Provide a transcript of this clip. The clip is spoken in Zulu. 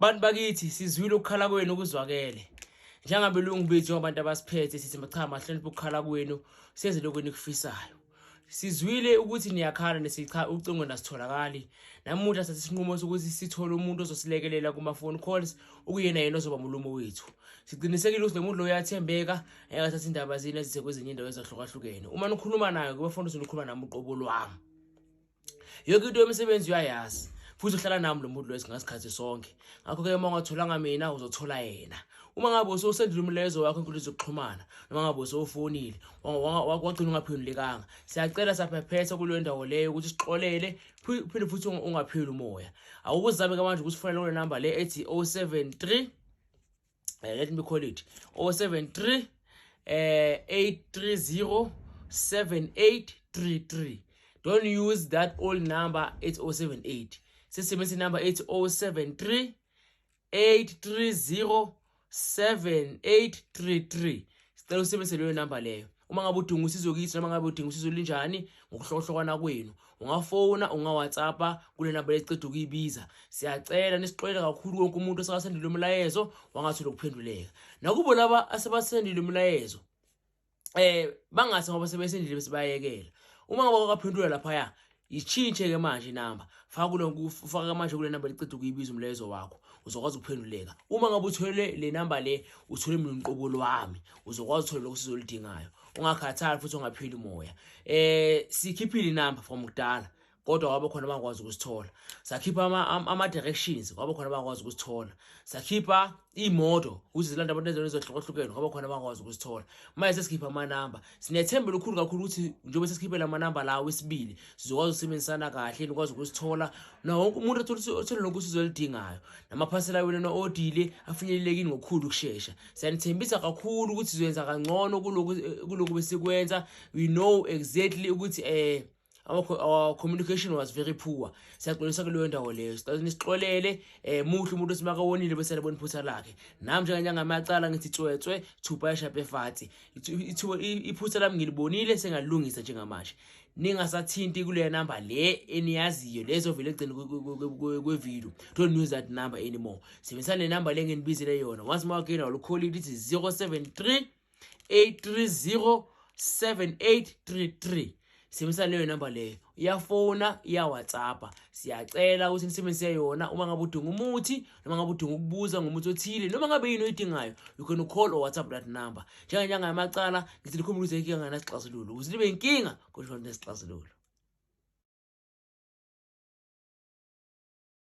Bantu bakithi, sizwile ukukhala kwenu, kuzwakele. Njengabelungu bethu, njengabantu abasiphethe, sithi cha, mahloniphe ukukhala kwenu, senze lokhu enikufisayo. Sizwile ukuthi niyakhala nesicha ucingo nasitholakali. Namuhla sathi isinqumo sokuthi sithole umuntu ozosilekelela kuma-phone calls, ukuyena yena ozoba mulumo wethu. Siqinisekile ukuthi lo muntu lo uyathembeka, ngeke athathe indaba zini ezise kwezinye indawo ezahlukahlukene. Uma nikhuluma naye kuba-phone, uzokhuluma nami uqobo lwami. Yonke into yomsebenzi uyayazi, futhi uhlala nami lo muntu lo ngasikhathi sonke. Ngakho-ke uma ungatholanga mina, uzothola yena. Uma ngabe usewusendile umlayezo wakho enkundleni zokuxhumana, noma ngabe usewufonile, wagcina ungaphendulekanga, siyacela, siyaphephetha kuleyo ndawo leyo ukuthi sixolele, phinde futhi ungapheli umoya. Awukuzame-ke manje ukusifonela kule namba le ethi 073, let me call it 073 830 7833. Don't use that old number 8078. Sisebenzisa inumber ethi 073 830 7833. Sicela usebenzise leyo number leyo. Uma ngabe udinga usizo kithi, noma ngabe udinga usizo linjani ngokuhlohlokwana kwenu, ungafona, ungawhatsappa kule namba leceda ukuyibiza. Siyacela nisixolele kakhulu wonke umuntu osakasendile umlayezo wangatholi ukuphenduleka, nakubo laba asebasendile umlayezo bangathi ngoba sebesendile bese bayekela. Uma ngabe kwakaphendula laphaya, ichintshe ke manje inamba, faka kulo, faka manje kule namba liceda ukuyibiza umlayezo wakho, uzokwazi ukuphenduleka. Uma ngabe uthole le namba le, uthole mina uqobo lwami, uzokwazi ukuthola lokho sizolidingayo. Ungakhathali futhi ungapheli umoya. Sikhiphile inamba from kudala, kodwa kwaba khona abangakwazi ukusithola. Sakhipha ama-directions, kwaba khona abangakwazi ukusithola. Sakhipha iy'moto ukuze zilande abantu ezindaweni ezahlukahlukene, kwaba khona abangakwazi ukusithola. Manje sesikhipha amanamba. Sinethemba elikhulu kakhulu ukuthi njengoba sesikhiphele amanamba lawo wesibili, sizokwazi ukusebenzisana kahle, nikwazi ukusithola, na wonke umuntu athole lonke usizo oludingayo, namaphasela wenu no-odile afinyelelekini ngokukhulu ukushesha. Siyanithembisa kakhulu ukuthi sizoyenza kangcono kulokhu besikwenza. We know exactly ukuthi our communication was very poor. Siyaxolisa kuleyo ndawo leyo, sicela nisixolele. Muhle umuntu osimakawonile bese lebona iphutha lakhe. Nami njengenyanga amacala ngithi tswetswe thupha yashape fathi iphutha lami ngilibonile, sengalilungisa. Njengamanje ningasathinti kule namba le eniyaziyo, lezo vele egcini kwevideo. Don't use that number anymore. Sebenzisa le namba le nginibizele yona. Once more again, I'll call it. It is 073 830 7833. Sebenzisa leyo namba leyo, iyafona, iyawhatsappa. Siyacela ukuthi nisebenzise yona uma ngabe udinga umuthi, noma ngabe udinga ukubuza ngomuthi othile, noma ngabe yini oyidingayo. You can call or WhatsApp that number. Njengenyanga yamacala ngithi likhumbule ukuthi inkinga ngasixazululo, ukuze libe inkinga kusho nesixazululo.